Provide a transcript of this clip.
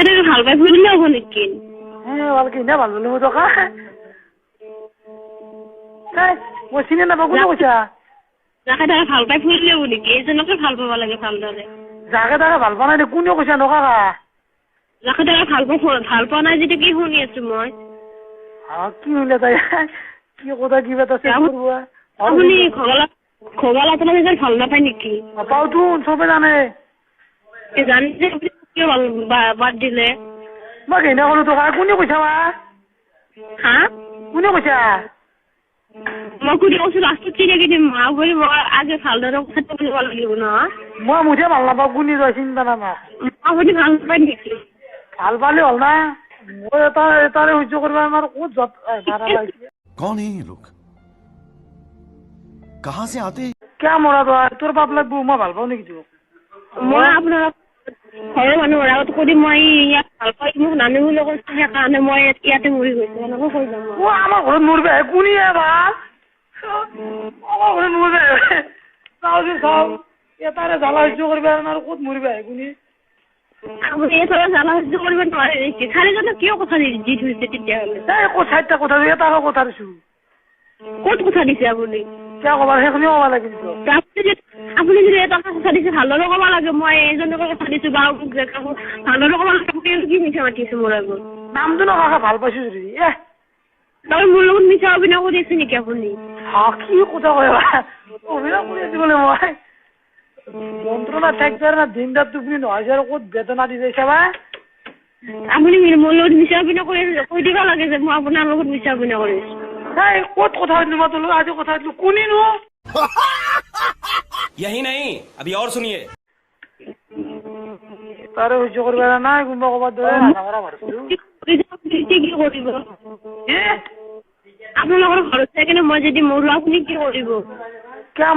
যাকে তাকে ভাল পাই ফুৰিলে হ'ব নেকি? ভালকে ভাল পালো মই টকা মই চিনি নাপাওঁ। কোনে কৈছা? যাকে তাকে ভাল পাই ফুৰিলে হ'ব নেকি? এইজনকে ভাল পাব লাগে ভালদৰে। যাকে তাকে ভাল পোৱা নাই, কোনে কৈছা নকাকা? যাকে তাকে ভাল পোৱা ভাল পোৱা নাই যদি কি শুনি আছো মই? কি শুনিলে তাই? কি কথা কিবা এটা চেক কৰিব। আপুনি ঘগলা আপোনাৰ ভাল নাপায় নেকি? নাপাওঁতো, চবে জানে। জানিছে কিয় ভাল বাদ দিলে? মই ঘৃণা কৰো তোক। কোনে কৈছা? হা, কোনে কৈছা? মই কোনে কৈছো লাষ্টত চিনাকি দিম। আপুনি মই আগে ভালদৰে কথাটো কৰিব লাগিব নহয়। মই মুঠে ভাল নাপাওঁ, কোনে তই চিন্তা নাই। আপুনি ভাল নাপায় নেকি? ভাল পালে হ'ল না, মই এটা এটাৰে সহ্য কৰিব নোৱাৰো। ক'ত যত कौन है ये लोग, कहाँ से आते हैं? কিয় মৰা তই? তোৰ পাপ লাগব। মই ভাল পাওঁ নেকি তোক? মই আপোনাৰ ঘৰৰ মানুহৰ আগত কৈ মই ইয়াত ভাল পাই মোক নানো বুলি কৈছো, সেইকাৰণে মই ইয়াতে মৰি গৈছো। এনেকৈ কৈ যাম। আমাৰ ঘৰত মৰিব কোনে ভাল? আমাৰ ঘৰত মৰিব চাওঁ চাওঁ এটাৰে জ্বালা সহ্য কৰিব আৰু ক'ত মৰিব কোনে? আপুনি এইফালে জ্বালা সহ্য কৰিব নোৱাৰে নেকি? চাৰিজনে কিয় কথা দি থৈছে তেতিয়াহ'লে? এই ক'ত চাৰিটা কথা দিছো? এটাকে কথা দিছো। ক'ত কথা দিছে আপুনি? কিয় ক'বা? সেইখিনিও ক'ব লাগিল। আপুনি যদি এটা কথা দিছে ভালদৰে ক'ব লাগে। মই এজনকে কথা দিছো বা মোক ভালদৰে ক'ব লাগে। আপুনি কি মিছা মাতিছে মোৰ আগত? নামটো নকাকে ভাল পাইছো যদি এ তই মোৰ লগত মিছা অভিনয় কৰি আছে নেকি আপুনি? কি কথা কয়, অভিনয় কৰি আছো বোলে মই? যন্ত্ৰণা থাকিব না, দিন ৰাত টোপনি নহয় আৰু ক'ত বেদনা দি যাইছা বা? আপুনি মোৰ লগত মিছা অভিনয় কৰি আছে, কৈ দিব লাগে যে মই আপোনাৰ লগত মিছা অভিনয় কৰি আছো। এই ক'ত কথা পাতিলো মই তোৰ লগত? আজি কথা পাতিলো কোনেনো? यही नहीं, अभी और सुनिए। তাৰে সহ্য কৰিব নাই, কোনোবা ক'ৰবাত ধৰে কি কৰিব আপোনালোকৰ ঘৰত যাই কিনে মই যদি মৰো আপুনি কি কৰিব? কিয়?